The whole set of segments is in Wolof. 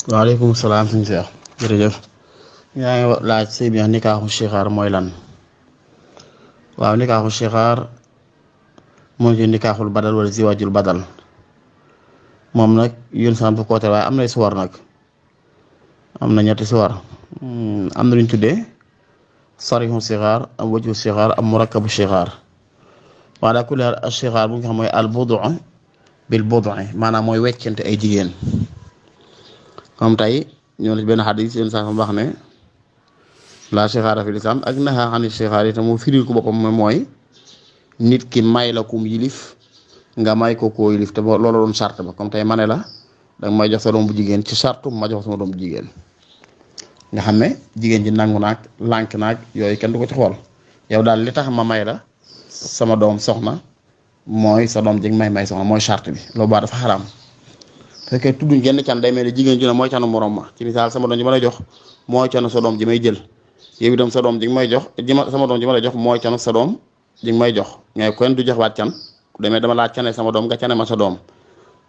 waaleykum salaam suñu Seex jërëjëf yaa ngi laaj sëy bi nikaaxu sixaar mooy lan. waaw nikaaxu sixaar moo ci nikaaxul badal wala ziwaajul badal moom nag yón san bu koote waaye am na suwar nag am na ñetti suwar am na lu ñu tuddee sarixu sixaar am waju sixaar am murakkabu sixaar waaye daa kulli al sixaar bu nga xam mooy al budu bil budu maanaam mooy weccante ay jigéen comme tey ñoo la ci benn xadis yéen sax wax ne la sixaara fi lislaam ak naha xani sixaar yi te mu firil ko boppam mooy nit ki may la kum yilif nga may ko koo yilif te loolu doon charte ba comme tey ma ne la danga may jox sa doom bu jigéen ci sartu ma jox sama doom bu jigéen nga xam ne jigéen ji nangu naag lànk naag yooyu kenn du ko ci xool yow daal li tax ma may la sama doom soxna mooy sa doom ji may soxna mooy charte bi loolu baa dafa xaraam fekkee tudduñ genn can day mel ni jigéen ji ne mooy canu morom ma ci misaal sama doom ji ma lay jox mooy canu sa doom ji may jël yow itam sa doom ji may jox sama doom ji ma lay jox mooy canu sa doom ji may jox ngay kenn du jox waat can demee dama laa cane sama doom nga cane ma sa doom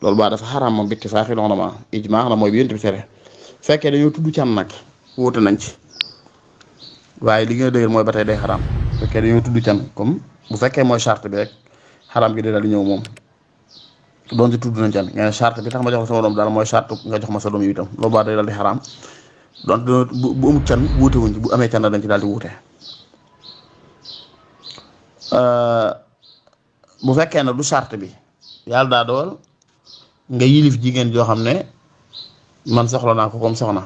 loolu baa dafa xaraam moom bitti faaxi loxo na ma ijmaa la mooy bi yént bi tere fekkee dañoo tudd can nag wóote nañ ci waaye li nga dëgër mooy ba tey day xaraam fekkee dañoo tudd can comme bu fekkee mooy charte bi rek xaraam gi day daal di ñëw moom doon ci tudd nañ can nga ne charte bi tax ma jox la sama doom daal mooy charte nga jox ma sa doom yi itam loolu baa day daal di xaraam donc bu amul can wuute wuñ ci bu amee can dañ ci daal di wuute bu fekkee ne du charte bi yàlla daa dool nga yilif jigéen joo xam ne man soxla naa ko comme soxna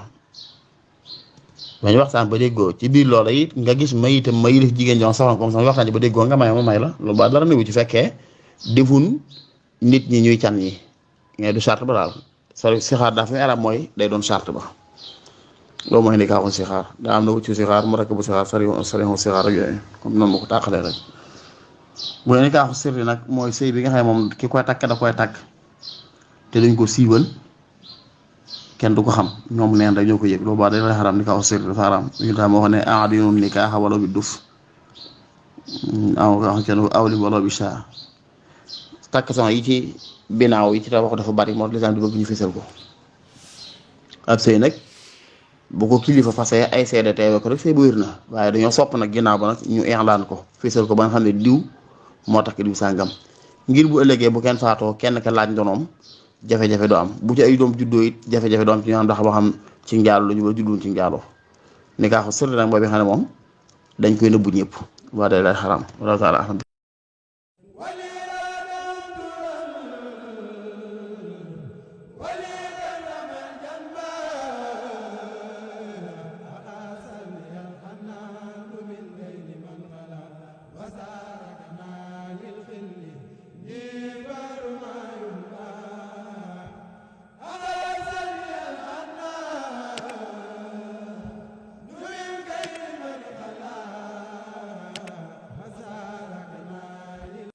dañu waxtaan ba déggoo ci biir loola it nga gis ma itam ma yilif jigéen joo soxla comme soxna waxtaan ci ba déggoo nga may ma may la loolu baa dara newu ci fekkee defun nit ñi ñuy can yi ngay du charte ba daal sori sixaar daa fi arab mooy day doon charte ba loolu mooy nikaaxu sixaar daa am na wuccu sixaar mu rakk bu sixaar sarixu sixaar ak yooyu comme noonu ma ko tàqalee rek bu dee nikaaxu sirri nag mooy sëy bi nga xam ne moom ki koy takk da koy takk te duñ ko siiwal kenn du ko xam ñoom neen rek ñoo ko yëg loolu baax day lay xaram nikaaxu sirri dafa xaram ñu tax moo xam ne aadinum nikaaxa wala bi duf awli wala bi saa takk soxna yi ci binaaw yi ci tabax dafa bari moo lislaam di bëgg ñu fésal ko ab sëy nag bu ko kilifa fase ay seede teewe ko rek sëy bu wér na waaye dañoo sopp nag ginnaaw ba nag ñu ixlaan ko fésal ko ba nga xam ne diw moo tax diw sàngam ngir bu ëllëgee bu kenn faatoo kenn ka laaj ndonoom jafe-jafe do am bu ci ay doom juddoo it jafe-jafe do am ci ñoo xam ndax boo xam ci njaalo la ñu ba judduwoon ci njaalo nikaaxu sirri nag mooy bi xam ne moom dañ koy nëbbu ñëpp waa day lay xaram wala taala